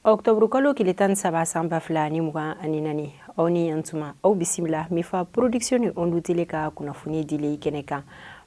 Ɔkutɔburukalo tile 13 san 2024, aw ni yan tuma, aw bisimila Mifa Production ni Ondu Tele ka kunnafoni dili kɛnɛ kan.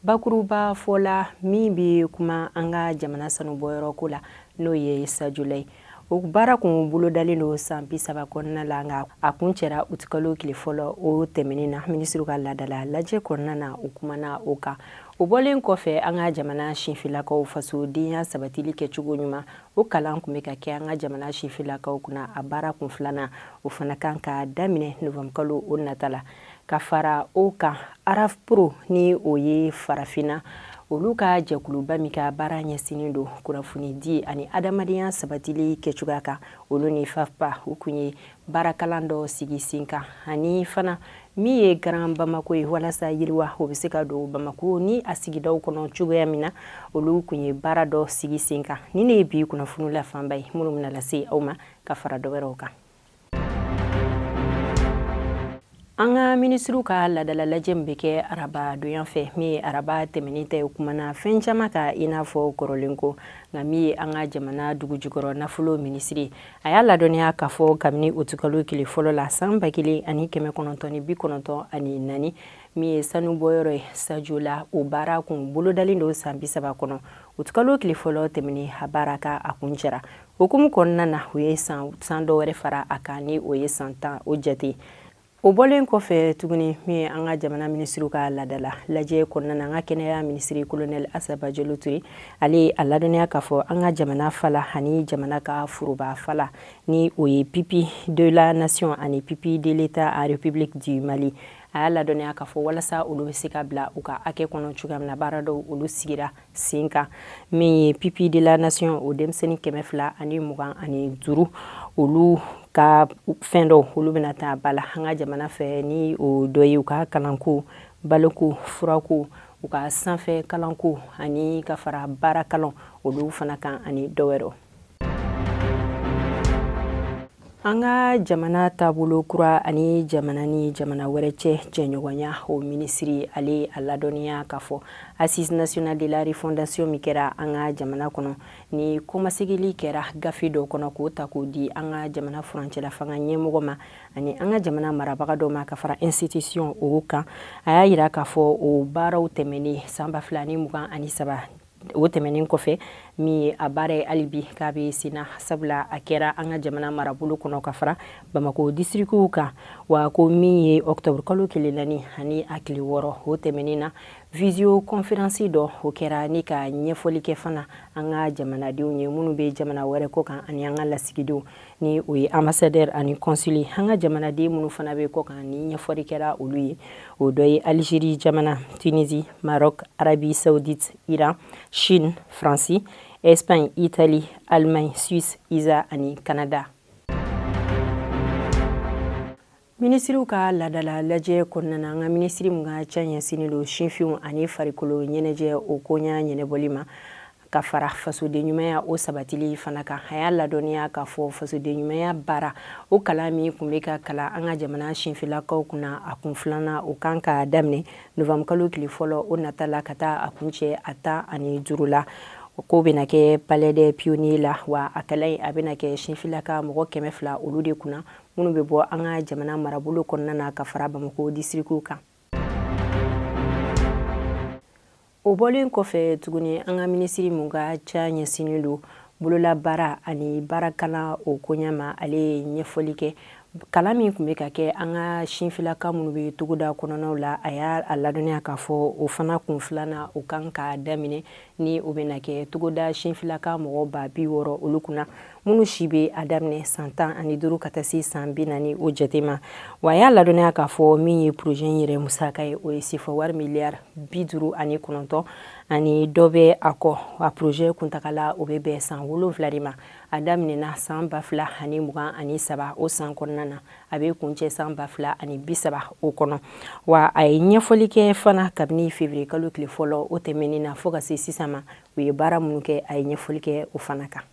Bakuruba fɔla min bɛ kuma an ka jamana sanubɔyɔrɔ ko la, n'o ye Sajola ye. O baara kun bolodalen don san 30 kɔnɔna la, nka a kuncɛra utikalo tile fɔlɔ o tɛmɛnen na. Minisiriw ka laadala lajɛ kɔnɔna na, u kumana o kan. O bɔlen kɔfɛ, an ka jamana sinfilakaw fasodenya sabatili kɛcogo ɲuman, o kalan tun bɛ ka kɛ an ka jamana sinfilakaw kunna. A baara kun filanan, o fana kan ka daminɛ novanburukalo o nata la. Ka fara o kan, ARAFPRO, ni o ye farafinna olu ka jɛkuluba min ka baara ɲɛsinnen don kunnafonidi ani adamadenya sabatili kɛcogoya kan, olu ni FAFPA, u kun ye baarakalan dɔ sigi sen kan. Ani fana, min ye Grand Bamako ye, walasa yiriwa o bɛ se ka don Bamako ni a sigidaw kɔnɔ cogoya min na, olu kun ye baara dɔ sigi sen kan. Ni ne ye bi kunnafoni la fanba ye minnu bɛna lase aw ma ka fara dɔ wɛrɛw kan. An ka minisiriw ka laadala lajɛ min bɛ kɛ araba donya fɛ, min ye araba tɛmɛnen ta ye, kumana fɛn caman kan i n'a fɔ kɔrɔlen ko. Nka min ye an ka jamana dugujukɔrɔ nafolo minisiri, a y'a ladɔnniya k'a fɔ kabini utikalo tile fɔlɔ la san 1994, min ye sanubɔyɔrɔ ye Sajola, o baara kun bolodalen don san 30 kɔnɔ, utikalo tile fɔlɔ tɛmɛnen a baara ka a kuncɛra. Hukumu kɔnɔna na, u ye san dɔ wɛrɛ fara a kan, ni o ye san 10 o jate. O bɔlen kɔfɛ tuguni, min ye an ka jamana minisiriw ka laadala lajɛ kɔnɔna na, an ka kɛnɛya minisiri Kolonɛli Asa Bajalo Ture, ale ye a ladɔnniya k'a fɔ an ka jamana fala ani jamana ka foroba fala, ni o ye pupille de la nation ani pupille de l'État en République du Mali, a y'a ladɔnniya k'a fɔ walasa olu bɛ se ka bila u ka hakɛ kɔnɔ cogoya min na, baara dɔw olu sigira sen kan. Min ye pupille de la nation, o denmisɛnnin 225, olu ka fɛn dɔw olu bɛna taa ba la an ka jamana fɛ, ni o dɔ ye u ka kalanko, baloko, furako, u ka sanfɛ kalanko ani ka fara baara kalan olu fana kan ani dɔ wɛrɛw. An ka jamana taabolo kura ani jamana ni jamana wɛrɛ cɛ jɛɲɔgɔnya, o minisiri, ale a ladɔnniya k'a fɔ assise nationale de la refondation min kɛra an ka jamana kɔnɔ, ni kɔmasegili kɛra gafe dɔ kɔnɔ k'o ta k'o di an ka jamana furancɛla fanga ɲɛmɔgɔ ma ani an ka jamana marabaga dɔ ma ka fara institution o kan. A y'a yira k'a fɔ o baaraw tɛmɛnen san 2023 o tɛmɛnen kɔfɛ, min ye a baara ye hali bi k'a bɛ senna, sabula a kɛra an ka jamana marabolo kɔnɔ ka fara Bamakɔ disirikiw kan. Wa ko min ye octobre kalo tile 4 ani a tile 6 o tɛmɛnen na, visio conférence dɔ o kɛra ni ka ɲɛfɔli kɛ fana an ka jamanadenw ye minnu bɛ jamana wɛrɛ kɔ kan ani an ka lasigidenw, ni o ye ambassadeur ani consul, an ka jamanaden minnu fana bɛ kɔ kan, ni ɲɛfɔli kɛra olu ye. O dɔ ye Algérie jamana, Tunisie, Maroc, Arabie Saoudite, Iran, Chine, France, Espagne, Italie, Allemagne, Suisse, USA ani Canada. Minisiriw ka laadala lajɛ kɔnɔna na, an ka minisiri min ka ca ɲɛsinnen don sinfinw ani farikolo ɲɛnajɛ o koɲa ɲɛnabɔli ma ka fara fasoden ɲumanya o sabatili fana kan, a y'a ladɔnniya k'a fɔ fasoden ɲumanya baara o kalan min tun bɛ ka kalan an ka jamana sinfilakaw kunna, a kun filanan o kan ka daminɛ novembre kalo tile fɔlɔ o nata la ka taa a kuncɛ a 15 la. O ko bɛna kɛ Palais des Pionniers la. Wa a kalan in, a bɛna kɛ sinfilaka mɔgɔ 200 olu de kunna, minnu bɛ bɔ an ka jamana marabolo kɔnɔna na ka fara Bamakɔ disirikiw kan. O bɔlen kɔfɛ tuguni, an ka minisiri min ka ca ɲɛsinnen don bololabaara ani baarakalan o koɲa ma, ale ye ɲɛfɔli kɛ kalan min tun bɛ ka kɛ an ka sinfilaka minnu bɛ togoda kɔnɔnaw la. A y'a ladɔnniya k'a fɔ o fana kun filanan o kan ka daminɛ, ni o bɛna kɛ togoda sinfilaka mɔgɔ 60 000 olu kunna, minnu si bɛ a daminɛ san 15 ka taa se san 40 o jate ma. Wa a y'a ladɔnniya k'a fɔ min ye projet in yɛrɛ musaka ye, o ye sefa wari miliyari 59 ani dɔ bɛ a kɔ. A projet kuntagala, o bɛ bɛn san 7 de ma. A daminɛna san 2023 o san kɔnɔna na, a bɛ kuncɛ san 2030 o kɔnɔ. Wa a ye ɲɛfɔli kɛ fana kabini février kalo tile fɔlɔ o tɛmɛnen na fo ka se sisan ma, u ye baara minnu kɛ, a ye ɲɛfɔli kɛ o fana kan.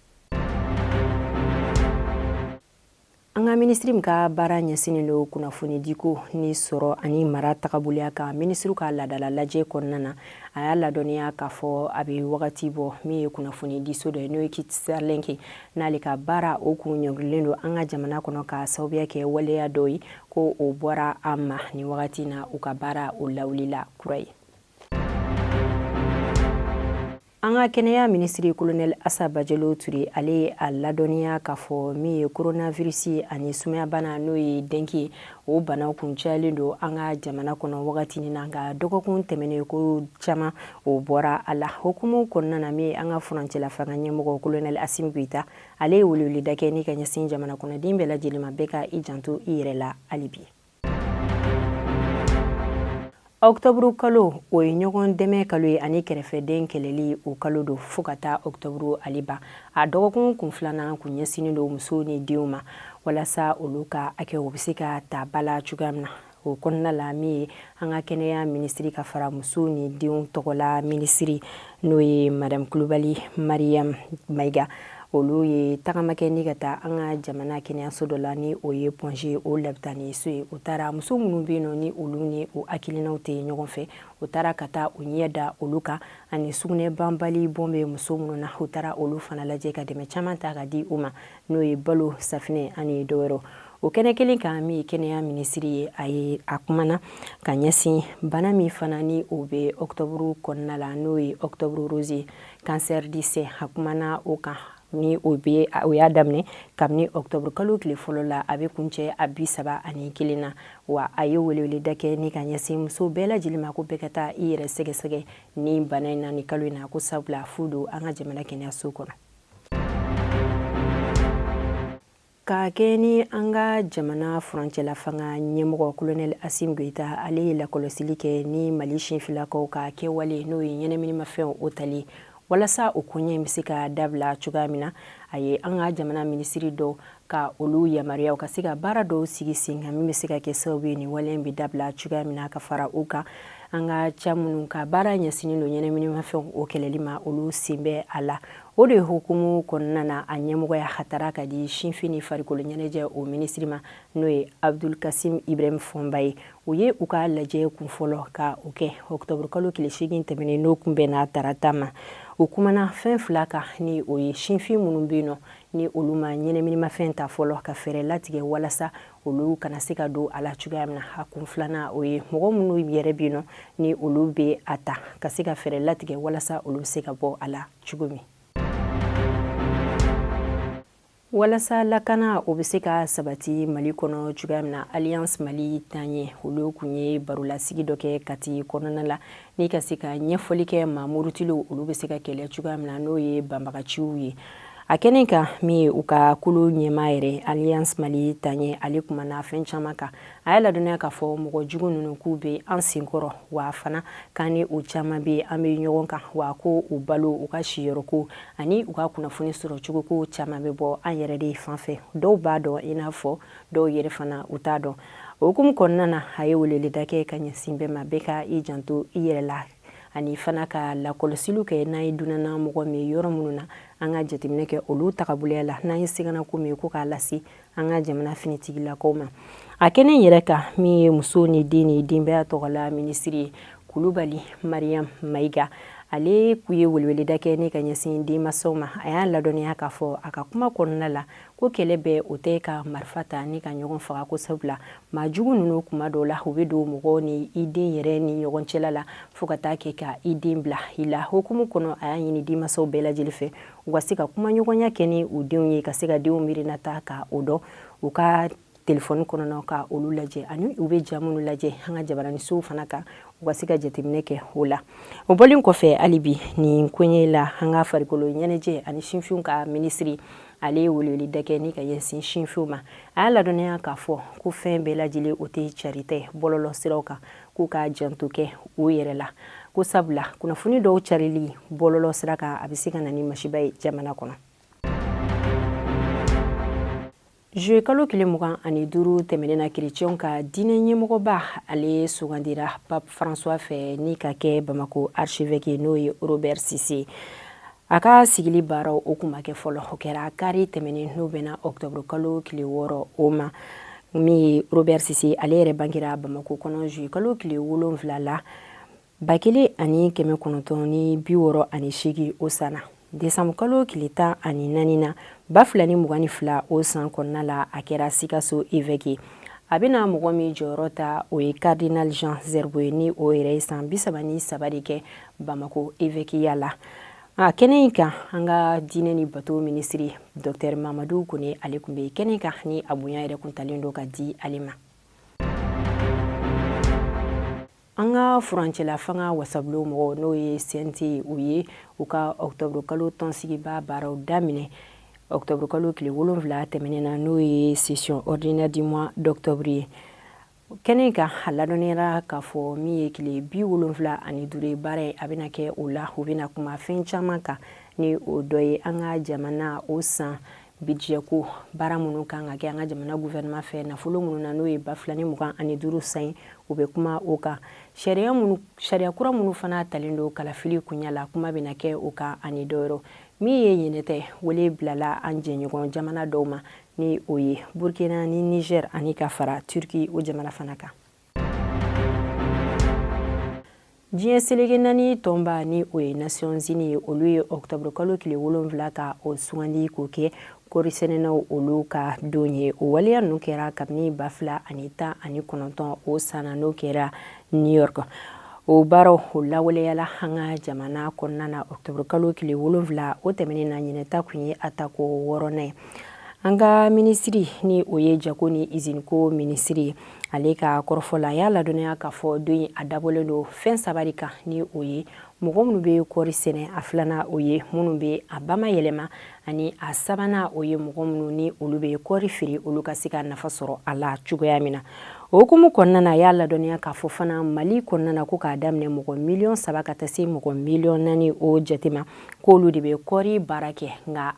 An ka minisiri min ka baara ɲɛsinnen don kunnafonidiko ni sɔrɔ ani mara tagaboloya kan, minisiriw ka laadala lajɛ kɔnɔna na, a y'a ladɔnniya k'a fɔ a bɛ wagati bɔ, min ye kunnafonidiso dɔ ye, n'o ye Starlink ye, n'ale ka baara o kun ɲɔngirilen don an ka jamana kɔnɔ ka sababuya kɛ waleya dɔ ye, ko o bɔra a ma nin wagati na, u ka baara o lawulila kura ye. An ka kɛnɛya minisiri Kolonɛli Asa Bajalo Ture, ale ye a ladɔnniya k'a fɔ min ye coronavirus ani sumayabana, n'o ye dengue ye, o banaw kun cayalen don an ka jamana kɔnɔ wagati nin na, nka dɔgɔkun tɛmɛnen ko caman o bɔra a la. Hukumu kɔnɔna na, min ye an ka furancɛla fanga ɲɛmɔgɔ Kolonɛli Asimi Goyita, ale ye weleweleda kɛ ni ka ɲɛsin jamana kɔnɔden bɛɛ lajɛlen ma, bɛɛ ka i janto i yɛrɛ la hali bi. Ɔkutɔburu kalo, o ye ɲɔgɔn dɛmɛ kalo ye ani kɛrɛfɛden kɛlɛli, o kalo don fo ka taa ɔkutɔburu ale ban. A dɔgɔkun kun filanan kun ɲɛsinnen don musow ni denw ma, walasa olu ka hakɛw bɛ se ka ta ba la cogoya min na. O kɔnɔna la, min ye an ka kɛnɛya minisiri ka fara musow ni denw tɔgɔla minisiri, n'o ye Madame Kulubali Mariam Mayiga, olu ye tagama kɛ ni ka taa an ka jamana kɛnɛyaso dɔ la, ni o ye Point G o labitaniso ye. O taara muso minnu bɛ yen nɔ, ni olu ni o hakilinaw tɛ ɲɔgɔn fɛ, o taara ka taa o ɲɛ da olu kan, ani sugunɛ banbali bɔn bɛ muso minnu na, u taara olu fana lajɛ ka dɛmɛ caman ta ka di u ma, n'o ye balo, safinɛ ani dɔwɛrɛw. O kɛnɛ kelen kan, min ye kɛnɛya minisiri ye, a ye a kumana ka ɲɛsin bana min fana ni o bɛ ɔkutɔburu kɔnɔna la, n'o ye octobre rose ye, cancer du sein. A kumana o kan, ni o bɛ o y'a daminɛ kabini ɔkutɔburu kalo tile fɔlɔ la, a bɛ kuncɛ a 31 na. Wa a ye weleweleda kɛ ni ka ɲɛsin muso bɛɛ lajɛlen ma, ko bɛɛ ka taa i yɛrɛ sɛgɛsɛgɛ ni bana in na ni kalo in na, ko sabula fu don an ka jamana kɛnɛyaso kɔnɔ. Ka kɛ ni an ka jamana furancɛla fanga ɲɛmɔgɔ Kolonɛli Asimi Goyita, ale ye lakɔlɔsili kɛ ni Mali sinfilakaw ka kɛwale, n'o ye ɲɛnaminimafɛnw o tali, walasa o koɲɛ in bɛ se ka dabila cogoya min na. A ye an ka jamana minisiri dɔw ka olu yamaruya ka se ka baara dɔw sigi sen kan, min bɛ se ka kɛ sababu ye nin wale in bɛ dabila cogoya min na. Ka fara o kan, an ka ca minnu ka baara ɲɛsinnen don ɲɛnaminimafɛnw o kɛlɛli ma, olu sen bɛ a la. O de hukumu kɔnɔna na, a ɲɛmɔgɔya a taara ka di sinfin ni farikolo ɲɛnajɛ o minisiri ma, n'o ye Abdul Kasim Ibrahim Fɔnba ye. U ye u ka lajɛ kun fɔlɔ ka o kɛ ɔkutɔburu kalo tile 8 tɛmɛnen, n'o kun bɛnna tarata ma. U kumana fɛn fila kan, ni o ye sinfin minnu bɛ yen nɔ, ni olu ma ɲɛnaminimafɛn ta fɔlɔ, ka fɛɛrɛ latigɛ walasa olu kana se ka don a la cogoya min na. A kun filanan, o ye mɔgɔ minnu yɛrɛ bɛ yen nɔ, ni olu bɛ a ta, ka se ka fɛɛrɛ latigɛ walasa olu bɛ se ka bɔ a la cogo min, walasa lakana o bɛ se ka sabati Mali kɔnɔ cogoya min na. Alliance Mali Taaɲɛ, olu kun ye barolasigi dɔ kɛ Kati kɔnɔna la, ni ka se ka ɲɛfɔli kɛ maa murutilenw olu bɛ se ka kɛlɛ cogoya min na, n'o ye banbagaciw ye. A kɛnɛ kan, min ye u ka kulu ɲɛmaa yɛrɛ, Alliance Mali Taaɲɛ, ale kumana fɛn caman kan. A y'a ladɔnniya k'a fɔ mɔgɔ jugu ninnu k'u bɛ an senkɔrɔ, wa fana k'an ni u caman bɛ, an bɛ ɲɔgɔn kan, wa ko u balo, u ka siyɔrɔko ani u ka kunnafoni sɔrɔ cogoko caman bɛ bɔ an yɛrɛ de fan fɛ. Dɔw b'a dɔn, i n'a fɔ dɔw yɛrɛ fana u t'a dɔn. O hukumu kɔnɔna na, a ye weleweleda kɛ ka ɲɛsin bɛɛ ma, bɛɛ ka i janto i yɛrɛ la, ani fana ka lakɔlɔsiliw kɛ. N'an ye dunanna mɔgɔ min yɔrɔ minnu na, an ka jateminɛ kɛ olu tagaboloya la. N'an ye sigana ko min ye, ko k'a lase an ka jamana finitigilakaw ma. A kɛnɛ yɛrɛ kan, min ye muso ni den ni denbaya tɔgɔla minisiri ye, Kulubali Mariam Mayiga, ale kun ye weleweleda kɛ ni ka ɲɛsin denmansaw ma. A y'a ladɔnniya k'a fɔ a ka kuma kɔnɔna la ko kɛlɛ bɛɛ o tɛ ka marifa ta ni ka ɲɔgɔn faga, ko sabula maa jugu ninnu kuma dɔw la u bɛ don mɔgɔw ni i den yɛrɛ ni ɲɔgɔn cɛla la, fo ka taa kɛ ka i den bila i la. Hukumu kɔnɔ, a y'a ɲini denmansaw bɛɛ lajɛlen fɛ, u ka se ka kumaɲɔgɔnya kɛ ni u denw ye, ka se ka denw miirina ta ka o dɔn, u ka telefɔni kɔnɔna ka olu lajɛ, ani u bɛ ja minnu lajɛ an ka jabaranisow fana kan, u ka se ka jateminɛ kɛ o la. O bɔlen kɔfɛ, hali bi nin koɲɛ la, an ka farikolo ɲɛnajɛ ani sinfinw ka minisiri, ale ye weleweleda kɛ ni ka ɲɛsin sinfinw ma. A y'a ladɔnniya k'a fɔ ko fɛn bɛɛ lajɛlen o tɛ carita ye bɔlɔlɔ siraw kan, k'u ka janto kɛ u yɛrɛ la, ko sabula kunnafoni dɔw carili bɔlɔlɔ sira kan, a bɛ se ka na ni masiba ye jamana kɔnɔ. Juillet kalo tile 25 tɛmɛnen na, kerecɛnw ka diinɛ ɲɛmɔgɔba, ale sugandira Pape François fɛ ni ka kɛ Bamako archevêque ye, n'o ye Robert Sise. A ka sigili baaraw o kun ma kɛ fɔlɔ. O kɛra kari tɛmɛnen, n'o bɛnna octobre kalo tile 6 o ma. Min ye Robert Sise, ale yɛrɛ bangera Bamako kɔnɔ juillet kalo tile 7 la 1968 o san na. Décembre kalo tile 14 na 2022 o san kɔnɔna la, a kɛra Sikaso évêque ye. A bɛna mɔgɔ min jɔyɔrɔ ta, o ye cardinal Jean Zerbo ye, ni o yɛrɛ ye san 33 de kɛ Bamako évêque la. A kɛnɛ in kan, an ka diinɛ ni bato minisiri docteur Mamadu Kone, ale tun bɛ kɛnɛ kan, ni a bonya yɛrɛ kun talen don ka di ale ma. An ka furancɛla fanga wasabulon mɔgɔw, n'o ye CNT, u ye u ka octobre kalo tɔnsigiba baaraw daminɛ octobre kalo tile 7 tɛmɛnen na, n'o ye session ordinaire du mois d'octobre ye. Kɛnɛ kan, a ladɔnniyara k'a fɔ min ye tile 75 ye baara ye, a bɛna kɛ o la. U bɛna kuma fɛn caman kan, ni o dɔ ye an ka jamana o san budget ko baara minnu kan ka kɛ an ka jamana gouvernement fɛ, nafolo minnu na, n'o ye 2025 san ye, u bɛ kuma o kan. Sariya minnu, sariya kura minnu fana talen don kalafili kunya la, kuma bɛna kɛ o kan ani dɔwɛrɛ. Min ye ɲinɛtɛ wele bilala an jɛɲɔgɔn jamana dɔw ma, ni o ye Burkina ni Niger ani ka fara Turki o jamana fana kan. Diɲɛ seleke naani tɔnba, ni o ye Nations Unies ye, olu ye octobre kalo tile 7 ka o sugandi k'o kɛ kɔɔrisɛnɛnaw olu ka don ye. O waleya ninnu kɛra kabini 2019 o san na, n'o kɛra New York. O baaraw o lawaleyala an ka jamana kɔnɔna na octobre kalo tile 7 o tɛmɛnen na. Ɲinɛta kun ye a tako wɔɔrɔnan ye. An ka minisiri, ni o ye jago ni iziniko minisiri, ale ka kɔrɔfɔ la, a y'a ladɔnniya k'a fɔ don in a dabɔlen don fɛn saba de kan, ni o ye mɔgɔ minnu bɛ kɔɔri sɛnɛ, a filanan o ye minnu bɛ a bamayɛlɛma, ani a sabanan o ye mɔgɔ minnu ni olu bɛ kɔɔri feere, olu ka se ka nafa sɔrɔ a la cogoya min na. O hukumu kɔnɔna na, a y'a ladɔnniya k'a fɔ fana Mali kɔnɔna na, ko k'a daminɛ mɔgɔ miliyɔn 3 ka taa se mɔgɔ miliyɔn 4 o jate ma, k'olu de bɛ kɔɔri baara kɛ, nka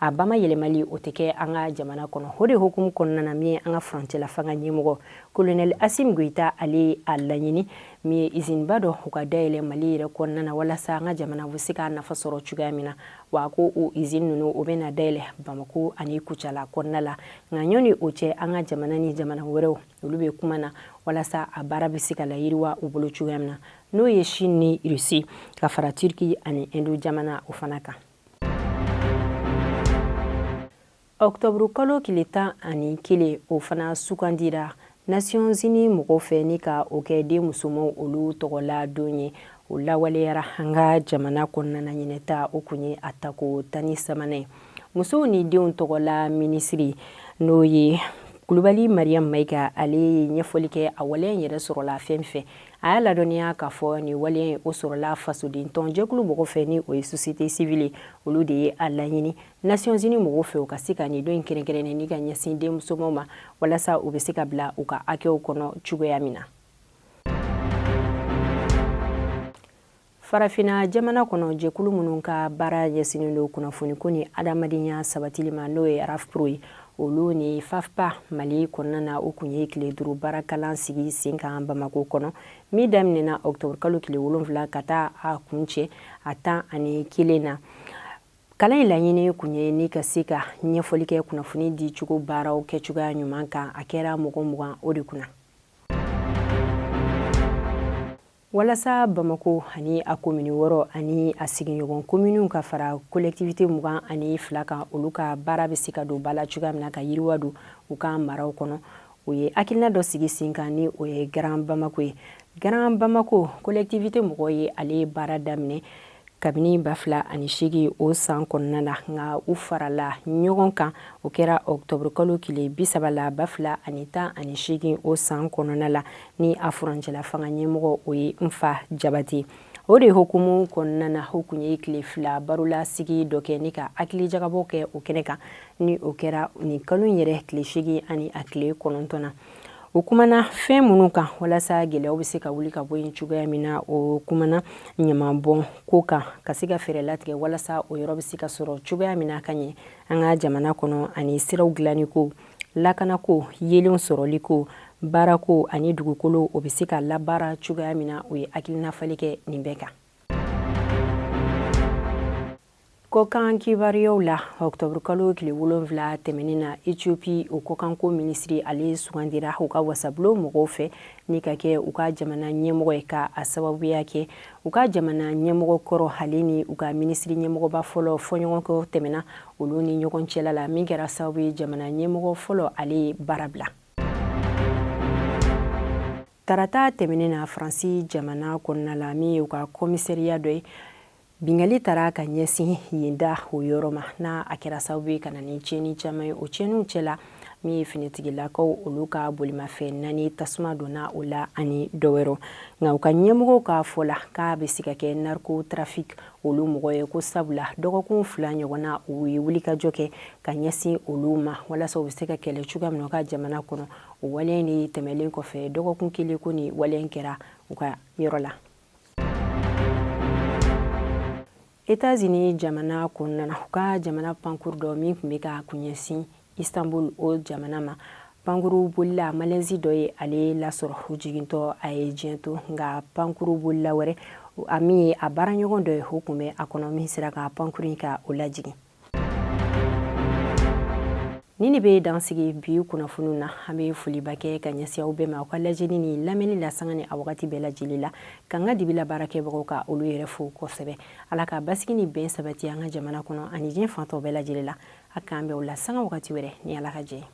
a bamayɛlɛmali o tɛ kɛ an ka jamana kɔnɔ. O de hukumu kɔnɔna na, min ye an ka furancɛla fanga ɲɛmɔgɔ colonel Assimi Goïta, ale ye a laɲini min ye izinba dɔ u ka dayɛlɛ Mali yɛrɛ kɔnɔna na, walasa an ka jamana bɛ se k'a nafa sɔrɔ cogoya min na. Wa ko o izini ninnu o bɛna dayɛlɛ Bamako ani Kucala kɔnɔna la. Nka ɲɔni o cɛ, an ka jamana ni jamana wɛrɛw olu bɛ kuma na walasa a baara bɛ se ka layiriwa u bolo cogoya min na, n'o ye Chine ni Russie ka fara Turquie ani Inde jamana o fana kan. Octobre kalo tile 11, o fana sugandira Nations Unies mɔgɔw fɛ ni ka o kɛ den musomanw olu tɔgɔla don ye. O lawaleyara an ka jamana kɔnɔna na. Ɲinɛta o kun ye a tako 13nan ye. Musow ni denw tɔgɔla minisiri, n'o ye Kulubali Mariam Mayiga, ale ye ɲɛfɔli kɛ a waleya in yɛrɛ sɔrɔla fɛn fɛ. A y'a ladɔnniya k'a fɔ nin waleya in o sɔrɔla fasoden tɔnjɛkulu mɔgɔw fɛ, ni o ye société civile, olu de ye a laɲini Nations Unies mɔgɔw fɛ u ka se ka nin don in kɛrɛnkɛrɛnnen ni ka ɲɛsin den musomanw ma, walasa u bɛ se ka bila u ka hakɛw kɔnɔ cogoya min na. Farafinna jamana kɔnɔ, jɛkulu minnu ka baara ɲɛsinnen don kunnafoniko ni adamadenya sabatili ma, n'o ye RAFPRO ye, olu ni FAFPA Mali kɔnɔna na, o kun ye tile 5 baarakalan sigi sen kan Bamako kɔnɔ, min daminɛna octobre kalo tile 7 ka taa a kuncɛ a 11 na. Kalan in laɲini kun ye ni ka se ka ɲɛfɔli kɛ kunnafoni di cogo baaraw kɛcogoya ɲuman kan. A kɛra mɔgɔ 20 o de kunna. Walasa Bamako ani a komini 6 ani a sigiɲɔgɔn kominiw ka fara collectivité 22 kan, olu ka baara bɛ se ka don ba la cogoya min na ka yiriwa don u ka maraw kɔnɔ, u ye hakilina dɔ sigi sen kan, ni o ye Grand Bamako ye. Grand Bamako collectivité mɔgɔw ye ale baara daminɛ kabini 2008 o san kɔnɔna na, nka u farala ɲɔgɔn kan, o kɛra octobre kalo tile 30 la 2018 o san kɔnɔna la, ni a furancɛla fanga ɲɛmɔgɔ o ye Nfa Jabate. O de hukumu kɔnɔna na, o kun ye tile 2 barolasigi dɔ kɛ ni ka hakili jagabɔ kɛ o kɛnɛ kan, ni o kɛra nin kalo in yɛrɛ tile 8 ani a tile 9 na. O kumana fɛn minnu kan walasa gɛlɛyaw bɛ se ka wuli ka bɔ yen cogoya min na, o kumana ɲamanbɔn ko kan, ka se ka fɛɛrɛ latigɛ walasa o yɔrɔ bɛ se ka sɔrɔ cogoya min na ka ɲɛ an ka jamana kɔnɔ, ani siraw dilanni ko, lakanako, yelenw sɔrɔli ko, baarako ani dugukolo o bɛ se ka labaara cogoya min na. O ye hakilina falen kɛ nin bɛɛ kan. Kɔkan kibaruyaw la, octobre kalo tile 7 tɛmɛnen na, Ethiopie o kɔkanko minisiri ale sugandira u ka wasabulon mɔgɔw fɛ ni ka kɛ u ka jamana ɲɛmɔgɔ ye, ka a sababuya kɛ u ka jamana ɲɛmɔgɔ kɔrɔ ale ni u ka minisiri ɲɛmɔgɔba fɔlɔ fɔɲɔgɔnkɔ tɛmɛna olu ni ɲɔgɔn cɛla la, min kɛra sababu ye jamana ɲɛmɔgɔ fɔlɔ ale ye baara bila. Tarata tɛmɛnen na, Faransi jamana kɔnɔna la, min ye u ka kɔmisɛriya dɔ ye, binkanni taara ka ɲɛsin yen da o yɔrɔ ma, n'a a kɛra sababu ye ka na ni tiɲɛni caman ye. O tiɲɛniw cɛla, min ye finitigilakaw olu ka bolimafɛn 4 tasuma donna o la ani dɔ wɛrɛ. Nka u ka ɲɛmɔgɔw k'a fɔ la k'a bɛ se ka kɛ narcotrafic olu mɔgɔ ye, ko sabula dɔgɔkun 2 ɲɔgɔnna u ye wulikajɔ kɛ ka ɲɛsin olu ma walasa u bɛ se ka kɛlɛ cogoya min na u ka jamana kɔnɔ. O waleya in tɛmɛlen kɔfɛ dɔgɔkun 1 ko ni waleya in kɛra u ka yɔrɔ la. États-Unis jamana kɔnɔna na, u ka jamana pankuru dɔ min tun bɛ ka kun ɲɛsin Istanbul o jamana ma, pankuru bolila malaise dɔ ye ale lasɔrɔ, o jigintɔ a ye diɲɛ to. Nka pankuru bolila wɛrɛ, a min ye a baaraɲɔgɔn dɔ ye, o tun bɛ a kɔnɔ min sera ka pankuru in ka o lajigin. Ni ne bɛ dan sigi bi kunnafoniw na. An bɛ foliba kɛ ka ɲɛsin aw bɛɛ ma aw ka lajɛli ni lamɛnni la sanga ni a wagati bɛɛ lajɛlen la, k'an ka dibila baarakɛbagaw ka olu yɛrɛ fo kosɛbɛ. Ala ka basigi ni bɛn sabati an ka jamana kɔnɔ ani diɲɛ fan tɔw bɛɛ lajɛlen la. A k'an bɛn o la sanga wagati wɛrɛ ni Ala ka jɛ ye.